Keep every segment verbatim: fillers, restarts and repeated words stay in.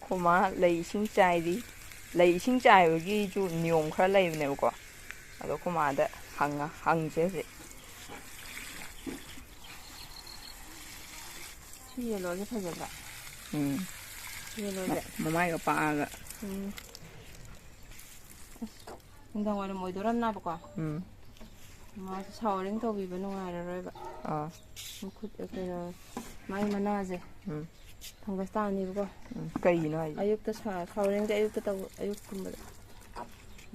ꯑꯩꯈꯣꯏ ꯃꯥ ꯂꯩ ꯏꯁꯤꯡ ꯆꯥꯏꯔꯤ꯫ ꯂꯩ ꯏꯁꯤꯡ ꯆꯥꯏꯕꯒꯤꯁꯨ ꯅꯤꯌꯣꯝ ꯈꯔ ꯂꯩꯕꯅꯦꯕꯀꯣ꯫ ꯑꯗꯣ ꯑꯩꯈꯣꯏ ꯃꯥꯗ ꯍꯪꯉ-, ꯍꯪꯁꯦ ꯍꯧꯖꯤꯛ꯫ ꯁꯤ ꯌꯦꯜꯂꯣꯁꯦ ꯐꯖꯗ꯭ꯔꯥ? ꯎꯝ꯫ ꯌꯦꯜꯂꯣꯁꯦ꯫ ꯃ-, ꯃꯃꯥꯏꯒ ꯄꯥꯛꯑꯒ꯫ ꯎꯝ꯫ ꯑꯁ, ꯅꯨꯡꯗꯥꯡ ꯋꯥꯏꯔꯝ ꯑꯣꯏꯗꯣꯔꯝꯅꯦꯕꯀꯣ꯫ ꯎꯝ꯫ ꯃꯥꯁꯦ ꯁꯥꯋꯔꯤꯡ ꯇꯧꯕꯤꯕ ꯅꯨꯡꯉꯥꯏꯔꯔꯣꯏꯕ꯫ ꯑꯥ꯫ ꯃꯈꯨꯠ, ꯀꯩꯅꯣ, ꯃꯥꯏ ꯃꯅꯥꯁꯦ ꯎꯝ꯫ ꯐꯪꯒꯁ ꯇꯥꯅꯤꯕꯀꯣ꯫ ꯎꯝ꯫ ꯀꯩꯒꯤꯅꯣ ꯍꯥꯏꯁꯦ? ꯑꯌꯨꯛꯇ ꯁꯥ-, ꯁꯥꯋꯔꯤꯡꯗꯤ ꯑꯌꯨꯛꯇ ꯇꯧ-, ꯑꯌꯨꯛꯀꯨꯝꯕꯗ꯫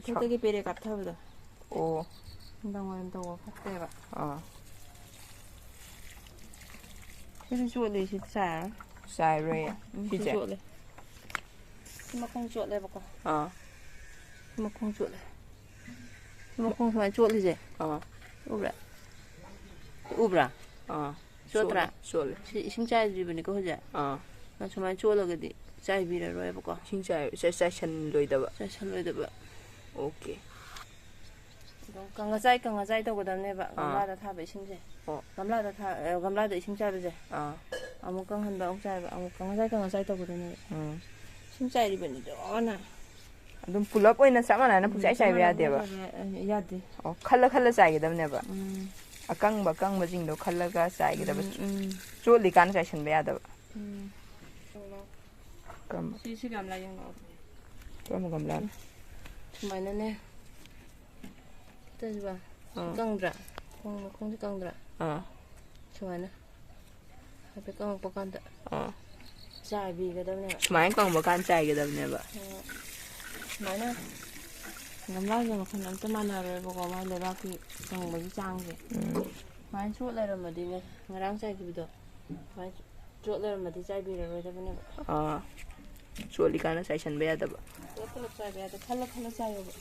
ꯁꯥ- ꯃꯊꯛꯇꯒꯤ ꯄꯦꯔꯦ ꯀꯥꯞꯊꯕꯗꯣ꯫ ꯑꯣ꯫ ꯅꯨꯡꯗꯥꯡ ꯋꯥꯏꯔꯝ ꯇꯧꯕ ꯐꯠꯇꯦꯕ꯫ ꯑꯥ꯫ ꯁꯤꯗꯤ ꯆꯣꯠꯂꯤ, ꯁꯤꯗꯤ ꯆꯥꯏꯔꯔꯣꯏ꯫ ꯆꯥꯏꯔꯣꯏꯌꯦ? ꯎꯝ, ꯁꯤ ꯁꯤꯁꯦ? ꯆꯣꯠꯂꯤ꯫ ꯁꯤ ꯃꯈꯣꯡ ꯆꯣꯠꯂꯦꯕꯀꯣ꯫ ꯑꯥ꯫ ꯁꯤ ꯃꯈꯣꯡ ꯆꯣꯠꯂꯦ꯫ ꯁꯤ ꯃꯈꯣꯡ ꯁꯨꯃꯥꯏꯅ ꯆꯣꯠꯂꯤꯁꯦ꯫ ꯑꯥ꯫ ꯎꯕ꯭ꯔꯥ? ꯎꯕ꯭ꯔꯥ? ꯑꯥ꯫ ꯆꯣꯠꯇ꯭ꯔꯥ? ꯆꯣꯠꯂꯦ, ꯆꯣꯠꯂꯦ꯫ ꯁꯤ ꯏꯁꯤꯡ ꯆꯥꯏꯗ꯭ꯔꯤꯕꯅꯤꯀꯣ ꯍꯧꯖꯤꯛ꯫ ꯑꯥ꯫ ꯅꯪ ꯁꯨꯃꯥꯏꯅ ꯆꯣꯠꯂꯒꯗꯤ ꯆꯥꯏꯕꯤꯔꯔꯣꯏꯕꯀꯣ꯫ ꯏꯁꯤꯡ ꯆꯥꯏ-, ꯆꯥꯏ-, ꯆꯥꯏꯁꯟꯂꯣꯏꯗꯕ? ꯆꯥꯏꯁꯟꯂꯣꯏꯗꯕ꯫ ꯑꯣꯀꯦ꯫ ꯑꯗꯨꯝ ꯀꯪꯉꯆꯥꯏ ꯀꯪꯉꯆꯥꯏ ꯇꯧꯒꯗꯕꯅꯦꯕ, ꯑꯥ꯫ ꯒꯝꯂꯥꯗ ꯊꯥꯕ ꯏꯁꯤꯡꯁꯦ꯫ ꯑꯣ꯫ ꯒꯝꯂꯥꯗ ꯊꯥ-, ꯑ, ꯒꯝꯂꯥꯗ ꯏꯁꯤꯡ ꯆꯥꯏꯕꯁꯦ꯫ ꯑꯥ꯫ ꯑꯃꯨꯛ ꯀꯪꯍꯟꯕ, ꯑꯃꯨꯛ ꯆꯥꯏꯕ, ꯑꯃꯨꯛ ꯀꯪꯉꯆꯥꯏ ꯀꯪꯉꯆꯥꯏ ꯇꯧꯒꯗꯕꯅꯦꯕ꯫ ꯎꯝ꯫ ꯏꯁꯤꯡ ꯆꯥꯏꯔꯤꯕꯅꯤꯗꯣꯅ꯫ ꯑꯗꯨꯝ ꯄꯨꯂꯞ ꯑꯣꯏꯅ ꯆꯞ ꯃꯥꯟꯅꯅ ꯎꯝ, ꯄꯨꯡꯆꯥꯏ ꯆꯞ ꯆꯥꯏꯕ ꯃꯥꯟꯅꯅ ꯌꯥꯗꯦꯕ? ꯂꯣꯏꯔꯦ, ꯑ, ꯌꯥꯗꯦ꯫ ꯑꯣ, ꯈꯜꯂ ꯈꯜꯂ ꯆꯥꯏꯒꯗꯕꯅꯦꯕ? ꯎꯝ꯫ ꯑꯀꯪꯕ ꯑꯀꯪꯕꯁꯤꯡꯗꯣ ꯈꯜꯂꯒ ꯆꯥꯏꯒꯗꯕ꯫ ꯎꯝ, ꯎꯝ꯫ ꯆꯣꯠꯂꯤꯀꯥꯟꯗ ꯆꯥꯏꯁꯟꯕ ꯌꯥꯗꯕ? ꯎꯝ꯫ ꯀꯔꯝꯕ? ꯁꯤ, ꯁꯤ ꯒꯝꯂꯥ ꯌꯦꯡꯉꯛꯑꯣ꯫ ꯀꯔꯝꯕ ꯒꯝꯂꯥꯅꯣ? ꯁꯨꯃꯥꯏꯅꯅꯦ꯫ ꯇꯧꯔꯤꯕ? ꯑꯥ꯫ ꯀꯪꯗ꯭ꯔꯥ? ꯈꯣꯡ ꯃꯈꯣꯡꯁꯦ ꯀꯪꯗ꯭ꯔꯥ? ꯑꯥ꯫ ꯁꯨꯃꯥꯏꯅ꯫ ꯍꯥꯏꯐꯦꯠ ꯀꯪꯉꯛꯄ ꯀꯥꯟꯗ ꯑꯥ꯫ ꯆꯥꯏꯕꯤꯒꯗꯕꯅꯦꯕ꯫ ꯁꯨꯃꯥꯏꯅ ꯀꯪꯕ ꯀꯥꯟꯗ ꯆꯥꯏꯒꯗꯕꯅꯦꯕ꯫ ꯑꯥ꯫ ꯁꯨꯃꯥꯏꯅ ꯒꯝꯂꯥꯁꯦ ꯃꯈꯜ ꯑꯝꯇ ꯃꯥꯟꯅꯔꯣꯏꯕꯀꯣ, ꯃꯥꯏ ꯂꯩꯕꯥꯛꯀꯤ ꯀꯪꯕꯒꯤ ꯆꯥꯡꯁꯦ꯫ ꯎꯝ꯫ ꯁꯨꯃꯥꯏꯅ ꯆꯣꯠ ꯂꯩꯔꯝꯃꯗꯤꯅꯦ, ꯉꯔꯥꯡ ꯆꯥꯏꯈꯤꯕꯗꯣ, ꯁꯨꯃꯥꯏꯅ ꯆꯣꯠ ꯂꯩꯔꯝꯃꯗꯤ ꯆꯥꯏꯕꯤꯔꯔꯣꯏꯗꯕꯅꯦꯕ꯫ ꯑꯥ꯫ ꯆꯣꯠꯂꯤꯀꯥꯟꯗ ꯆꯥꯏꯁꯟꯕ ꯌꯥꯗꯕ꯫ ꯄꯨꯂꯞ ꯄꯨꯂꯞ ꯆꯥꯏꯕ ꯌꯥꯗꯦ, ꯈꯜꯂ ꯈꯜꯂ ꯆꯥꯏꯌꯣꯕ꯫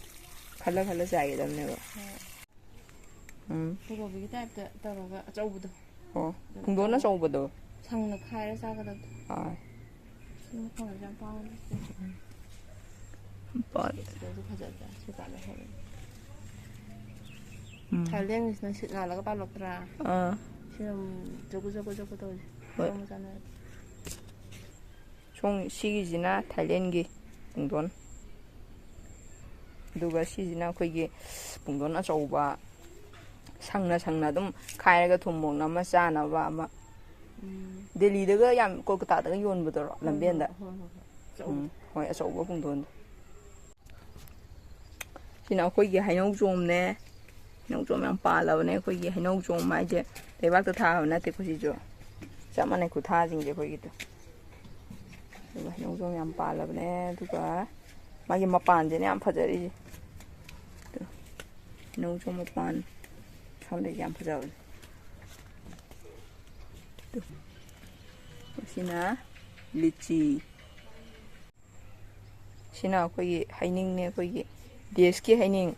ꯈꯜꯂ ꯈꯜꯂ ꯆꯥꯏꯒꯗꯕꯅꯦꯕ꯫ ꯍꯣꯏ꯫ ꯎꯝ꯫ ꯈꯨꯗꯣꯝꯕꯤꯒꯤ ꯇꯥꯏꯞꯇ ꯇꯧꯔꯒ ꯑꯆꯧꯕꯗꯣ꯫ ꯑꯣ, ꯑꯗꯨ ꯄꯨꯡꯗꯣꯟ ꯇꯧꯔꯒ ꯑꯆꯧꯕꯗꯣ꯫ ꯁꯪꯅ ꯈꯥꯏꯔ ꯆꯥꯒꯗꯕꯗꯣ꯫ ꯑꯥ꯫ ꯁꯤ ꯃꯈꯣꯡꯗꯁꯨ ꯌꯥꯝ ꯄꯥꯜꯂꯦ꯫ ꯄꯥꯜꯂꯦ꯫ ꯁꯤꯗꯁꯨ ꯐꯖꯗ꯭ꯔꯥ? ꯁꯤ ꯄꯥꯜꯂꯦ ꯍꯧꯔꯦ꯫ ꯎꯝ꯫ ꯊꯥꯏꯂꯦꯟꯒꯤꯁꯤꯅ ꯁꯤꯠ ꯅꯥꯜꯂꯒ ꯄꯥꯜꯂꯛꯇ꯭ꯔꯥ? ꯑꯥ꯫ ꯁꯤꯅ ꯖꯒꯨ ꯖꯒꯨ ꯖꯒꯨ ꯇꯧꯔꯤ꯫ ꯍꯣꯏ꯫ ꯃꯆꯥ ꯃꯆꯥꯅ꯫ ꯁꯣꯝ ꯁꯤꯒꯤꯁꯤꯅ ꯊꯥꯏꯂꯦꯟꯒꯤ ꯄꯨꯡꯗꯣꯟ꯫ ꯑꯗꯨꯒ ꯁꯤꯁꯤꯅ ꯑꯩꯈꯣꯏꯒꯤ ꯄꯨꯡꯗꯣꯟ ꯑꯆꯧꯕ, ꯁꯪꯅ ꯁꯪꯅ ꯑꯗꯨꯝ ꯈꯥꯏꯔꯒ ꯊꯨꯝ ꯃꯣꯔꯣꯛ ꯅꯝꯃ ꯆꯥꯅꯕ ꯑꯃ꯫ ꯎꯝ꯫ ꯗꯦꯜꯂꯤꯗꯒ ꯌꯥꯝ, ꯀꯣꯜꯀꯇꯥꯗꯒ ꯌꯣꯟꯕꯗꯣ ꯍꯣꯏ, ꯂꯝꯕꯦꯟꯗ꯫ ꯍꯣꯏ, ꯍꯣꯏ, ꯍꯣꯏ꯫ ꯑꯆꯧꯕ꯫ ꯎꯝ, ꯍꯣꯏ, ꯑꯆꯧꯕ ꯄꯨꯡꯗꯣꯟꯗꯣ꯫ ꯁꯤꯅ ꯑꯩꯈꯣꯏꯒꯤ ꯍꯩꯅꯧ ꯆꯣꯝꯅꯦ꯫ ꯍꯩꯅꯧ ꯆꯣꯝ ꯌꯥꯝ ꯄꯥꯜꯂꯕꯅꯦ ꯑꯩꯈꯣꯏꯒꯤ꯫ ꯍꯩꯅꯧ ꯆꯣꯝ ꯍꯥꯏꯁꯦ ꯂꯩꯕꯥꯛꯇ ꯊꯥꯕ ꯅꯠꯇꯦꯀꯣ ꯁꯤꯁꯨ꯫ ꯆꯞ ꯃꯥꯟꯅꯩ ꯈꯨꯊꯥꯁꯤꯡꯁꯦ ꯑꯩꯈꯣꯏꯒꯤꯗꯣ꯫ ꯑꯗꯨꯒ ꯍꯩꯅꯧ ꯆꯣꯝ ꯌꯥꯝ ꯄꯥꯜꯂꯕꯅꯦ꯫ ꯑꯗꯨꯒ ꯃꯥꯒꯤ ꯃꯄꯥꯟꯁꯤꯅ ꯌꯥꯝ ꯐꯖꯔꯤꯁꯦ꯫ ꯍꯩꯅꯧ ꯆꯣꯝ ꯃꯄꯥꯟ ꯁꯣꯝꯗ ꯌꯥꯝ ꯐꯖꯕꯅꯦ꯫ ꯁꯤꯅ ꯂꯤꯆꯤ꯫ ꯁꯤꯅ ꯑꯩꯈꯣꯏꯒꯤ ꯍꯩꯅꯤꯡꯅꯦ, ꯑꯩꯈꯣꯏꯒꯤ ꯗꯦꯁꯀꯤ ꯍꯩꯅꯤꯡ꯫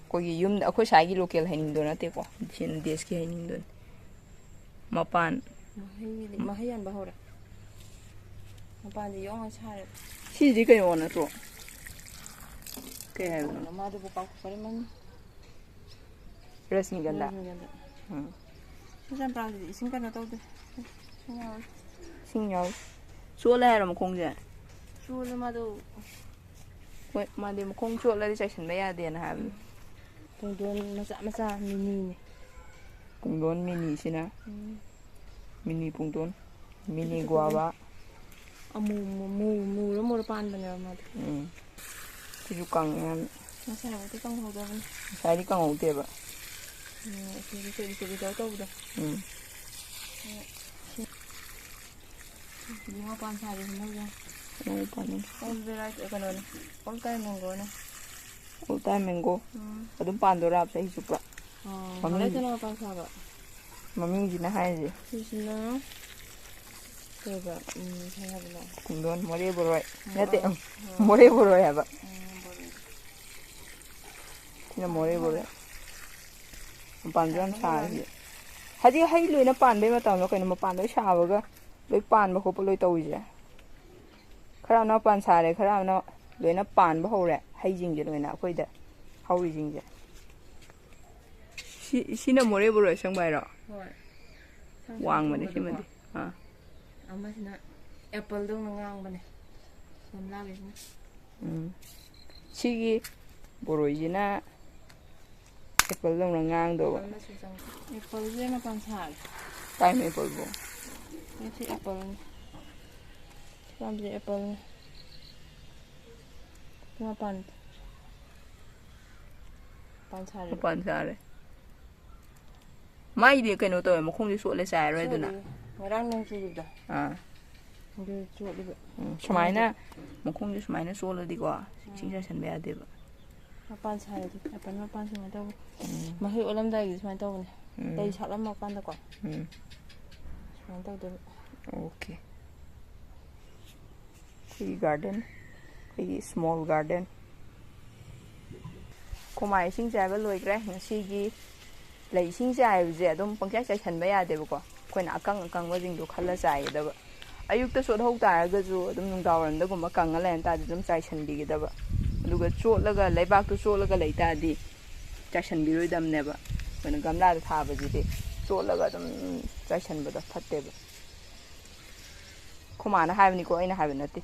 ꯑꯩꯈꯣꯏꯒꯤ ꯌꯨꯝꯗ, ꯑꯩꯈꯣꯏ ꯁ꯭ꯋꯥꯏꯒꯤ ꯂꯣꯀꯦꯜ ꯍꯩꯅꯤꯡꯗꯣ ꯅꯠꯇꯦꯀꯣ, ꯁꯤꯅ ꯗꯦꯁꯀꯤ ꯍꯩꯅꯤꯡꯗꯨꯅꯤ꯫ ꯃꯄꯥꯟ꯫ ꯃꯍꯩ, ꯃꯍꯩ ꯌꯥꯟꯕ ꯍꯧꯔꯦ꯫ ꯃꯄꯥꯟꯁꯦ ꯌꯣꯡꯉ ꯁꯥꯔꯦ꯫ ꯁꯤꯁꯤꯗꯤ ꯀꯩꯅꯣ ꯅꯠꯇ꯭ꯔꯣ? ꯀꯩ ꯍꯥꯏꯕꯅꯣ? ꯃꯥꯗꯨꯕꯨ ꯀꯥꯎꯊꯣꯛꯈ꯭ꯔꯦ ꯃꯃꯤꯡ꯫ ꯔꯖꯅꯤꯒꯟꯙ꯫ ꯔꯖꯅꯤꯒꯟꯙ꯫ ꯎꯝ꯫ ꯁꯤ ꯆꯝꯄ꯭ꯔꯥꯁꯤꯗꯤ ꯏꯁꯤꯡ ꯀꯩꯅꯣ ꯇꯧꯗꯦ꯫ ꯏꯁꯤꯡ ꯌꯥꯎꯔꯤ꯫ ꯏꯁꯤꯡ ꯌꯥꯎꯔꯤ꯫ ꯆꯣꯠꯂꯦ ꯍꯥꯏꯔꯣ ꯃꯈꯣꯡꯁꯦ? ꯆꯣꯠꯂꯦ ꯃꯥꯗꯣ꯫ ꯍꯣꯏ, ꯃꯥꯗꯤ ꯃꯈꯣꯡ ꯆꯣꯠꯂꯗꯤ ꯆꯥꯏꯁꯟꯕ ꯌꯥꯗꯦꯅ ꯍꯥꯏꯕꯅꯤ꯫ ꯄꯨꯡꯗꯣꯟ ꯃꯆꯥ ꯃꯆꯥ ꯃꯤꯅꯤꯅꯦ꯫ ꯄꯨꯡꯗꯣꯟ ꯃꯤꯅꯤꯁꯤꯅ꯫ ꯎꯝ꯫ ꯃꯤꯅꯤ ꯄꯨꯡꯗꯣꯟ꯫ ꯃꯤꯅꯤ ꯒꯨꯋꯥꯕꯥ꯫ ꯑꯃꯨ-, ꯃꯨ-, ꯃꯨ-, ꯃꯨꯔ ꯃꯨꯔ ꯄꯥꯟꯕꯅꯦꯕ ꯃꯥꯗꯤ꯫ ꯎꯝ꯫ ꯁꯤꯁꯨ ꯀꯪꯉꯦ ꯌꯥꯝꯅ꯫ ꯉꯁꯥꯏꯐꯥꯎꯗꯤ ꯀꯪꯍꯧꯗꯕꯅꯤ꯫ ꯉꯁꯥꯏꯗꯤ ꯀꯪꯍꯧꯗꯦꯕ꯫ ꯎꯝ, ꯑꯁꯤꯗꯤ ꯆꯨꯔꯤ ꯆꯨꯔꯤ ꯇꯧꯔ ꯇꯧꯕꯗꯣ꯫ ꯎꯝ꯫ ꯎꯝ, ꯁꯤ-, ꯁꯤꯗꯤ ꯃꯄꯥꯟ ꯁꯥꯔꯤ ꯍꯟꯗꯛ ꯌꯥꯝ꯫ ꯃꯄꯥꯟ꯫ All variety, ꯀꯩꯅꯣꯅꯦ, all time mangoꯅꯦ꯫ All time mango꯫ ꯎꯝ꯫ ꯑꯗꯨꯝ ꯄꯥꯟꯗꯣꯏꯔꯥ ꯆꯍꯤ ꯆꯨꯞꯄ? ꯑꯥ, ꯃꯃꯤꯡ-, ꯉꯥꯏꯍꯥꯛ ꯂꯩꯇꯅ ꯃꯄꯥꯟ ꯁꯥꯕ꯫ ꯃꯃꯤꯡꯁꯤꯅ ꯍꯥꯏꯔꯤꯁꯦ꯫ ꯁꯤꯁꯤꯅ ꯀꯩꯕ? ꯎꯝ, ꯀꯩ ꯍꯥꯏꯕꯅꯣ? ꯄꯨꯡꯗꯣꯟ, ꯃꯣꯔꯦ ꯕꯣꯔꯣꯏ꯫ ꯅꯠꯇꯦ, ꯑꯥ, ꯎꯝ, ꯑꯥ꯫ ꯃꯣꯔꯦ ꯕꯣꯔꯣꯏ ꯍꯥꯏꯕ꯫ ꯎꯝ, ꯕꯣꯔꯣꯏ꯫ ꯁꯤꯅ ꯃꯣꯔꯦ ꯕꯣꯔꯣꯏ꯫ ꯃꯄꯥꯟꯁꯨ ꯌꯥꯝ ꯁꯥꯔꯦ ꯁꯤꯁꯦ꯫ ꯍꯧꯖꯤꯛ ꯍꯩ ꯂꯣꯏꯅ ꯄꯥꯟꯕꯩ ꯃꯇꯝꯂꯣ ꯀꯩꯅꯣ? ꯃꯄꯥꯟ ꯂꯣꯏ ꯁꯥꯕꯒ ꯂꯣꯏ ꯄꯥꯟꯕ ꯈꯣꯠꯄ ꯂꯣꯏ ꯇꯧꯔꯤꯁꯦ꯫ ꯈꯔ ꯑꯃꯅ ꯃꯄꯥꯟ ꯁꯥꯔꯦ, ꯈꯔ ꯑꯃꯅ ꯂꯣꯏꯅ ꯄꯥꯟꯕ ꯍꯧꯔꯦ꯫ ꯍꯩꯁꯤꯡꯁꯦ ꯂꯣꯏꯅ ꯑꯩꯈꯣꯏꯗ ꯍꯧꯔꯤꯁꯤꯡꯁꯦ꯫ ꯁꯤ, ꯁꯤꯅ ꯃꯣꯔꯦ ꯕꯣꯔꯣꯏ ꯑꯁꯪꯕ ꯍꯥꯏꯔꯣ? ꯍꯣꯏ꯫ ꯁꯪ ꯁꯪ ꯋꯥꯡꯕꯅꯦ ꯊꯣꯡꯕꯗꯀꯣ꯫ ꯁꯤꯃꯗꯤ꯫ ꯑꯥ꯫ ꯑꯃꯁꯤꯅ ꯑꯦꯄꯜꯗꯧꯅ ꯉꯥꯡꯕꯅꯦ ꯒꯝꯂꯥꯈꯩꯁꯤꯅ꯫ ꯎꯝ꯫ ꯁꯤꯒꯤ ꯕꯣꯔꯣꯏꯁꯤꯅ ꯑꯦꯄꯜꯗꯧꯅ ꯉꯥꯡꯗꯧꯕ꯫ ꯑꯦꯄꯜ ꯃꯆꯨ ꯆꯪꯉꯦ꯫ ꯑꯦꯄꯜꯁꯦ ꯃꯄꯥꯟ ꯁꯥꯔꯦ꯫ ꯀꯥꯏ ꯑꯦꯄꯜꯕꯨ? ꯁꯤ ꯑꯦꯄꯜꯅꯤ꯫ ꯁꯤ ꯄꯥꯝꯕꯤꯁꯦ ꯑꯦꯄꯜꯅꯤ꯫ ꯁꯤ ꯃꯄꯥꯟ, ꯃꯄꯥꯟ ꯁꯥꯔꯦ꯫ ꯃꯄꯥꯟ ꯁꯥꯔꯦ꯫ ꯃꯥꯏꯗꯤ ꯀꯩꯅꯣ ꯇꯧꯋꯦ, ꯃꯈꯣꯡꯗꯤ ꯆꯣꯠꯂꯦ, ꯆꯥꯏꯔꯣꯏ ꯑꯗꯨꯅ꯫ ꯆꯣꯠꯂꯦ꯫ ꯉꯔꯥꯡ ꯅꯣꯡ ꯆꯨꯈꯤꯕꯗꯣ꯫ ꯑꯥ꯫ ꯑꯗꯨ ꯆꯣꯠꯂꯤꯕ꯫ ꯎꯝ, ꯁꯨꯃꯥꯏꯅ ꯃꯈꯣꯡꯁꯦ ꯁꯨꯃꯥꯏꯅ ꯆꯣꯠꯂꯗꯤꯀꯣ, ꯏꯁꯤꯡ ꯆꯥꯏꯁꯟꯕ ꯌꯥꯗꯦꯕ꯫ ꯃꯄꯥꯟ ꯁꯥꯔꯗꯤ, ꯑꯦꯄꯜ ꯃꯄꯥꯟ ꯁꯨꯃꯥꯏꯅ ꯇꯧꯕ꯫ ꯎꯝ꯫ ꯃꯍꯩ ꯑꯣꯜꯂꯝꯗꯥꯏꯒꯤꯗꯤ ꯁꯨꯃꯥꯏꯅ ꯇꯧꯕꯅꯦ꯫ ꯎꯝ꯫ ꯂꯩ ꯁꯥꯠꯂꯝꯃꯀꯥꯟꯗꯀꯣ꯫ ꯎꯝ꯫ ꯁꯨꯃꯥꯏꯅ ꯇꯧꯗꯣꯏꯕ꯫ ꯑꯣꯀꯦ꯫ ꯑꯩꯈꯣꯏꯒꯤ ꯒꯥꯔꯗꯦꯟ, ꯑꯩꯈꯣꯏꯒꯤ ꯁ꯭ꯃꯣꯜ ꯒꯥꯔꯗꯦꯟ꯫ ꯈꯣꯃꯥꯏ ꯏꯁꯤꯡ ꯆꯥꯏꯕ ꯂꯣꯏꯈ꯭ꯔꯦ꯫ ꯉꯁꯤꯒꯤ ꯂꯩ ꯏꯁꯤꯡ ꯆꯥꯏꯕꯁꯦ ꯑꯗꯨꯝ ꯄꯪꯆꯥꯏ ꯆꯥꯏꯁꯟꯕ ꯌꯥꯗꯦꯕꯀꯣ꯫ ꯑꯩꯈꯣꯏꯅ ꯑꯀꯪ ꯑꯀꯪꯕꯁꯤꯡꯗꯣ ꯈꯜꯂ ꯆꯥꯏꯒꯗꯕ꯫ ꯑꯌꯨꯛꯇ ꯆꯣꯠꯍꯧ ꯇꯥꯔꯒꯁꯨ ꯑꯗꯨꯝ ꯅꯨꯡꯗꯥꯡꯋꯥꯏꯔꯝꯗꯒꯨꯝꯕ ꯀꯪꯉ ꯂꯩꯔꯝ ꯇꯥꯔꯗꯤ ꯑꯗꯨꯝ ꯆꯥꯏꯁꯟꯕꯤꯒꯗꯕ꯫ ꯑꯗꯨꯒ ꯆꯣꯠꯂꯒ, ꯂꯩꯕꯥꯛꯇꯨ ꯆꯣꯠꯂꯒ ꯂꯩ ꯇꯥꯔꯗꯤ ꯆꯥꯏꯁꯟꯕꯤꯔꯣꯏꯗꯕꯅꯦꯕ꯫ ꯑꯩꯈꯣꯏꯅ ꯒꯝꯂꯥꯗ ꯊꯥꯕꯁꯤꯗꯤ ꯆꯣꯠꯂꯒ ꯑꯗꯨꯝ ꯆꯥꯏꯁꯟꯕꯗꯣ ꯐꯠꯇꯦꯕ꯫ ꯈꯣꯃꯥꯅ ꯍꯥꯏꯕꯅꯤꯀꯣ, ꯑꯩꯅ ꯍꯥꯏꯕ ꯅꯠꯇꯦ꯫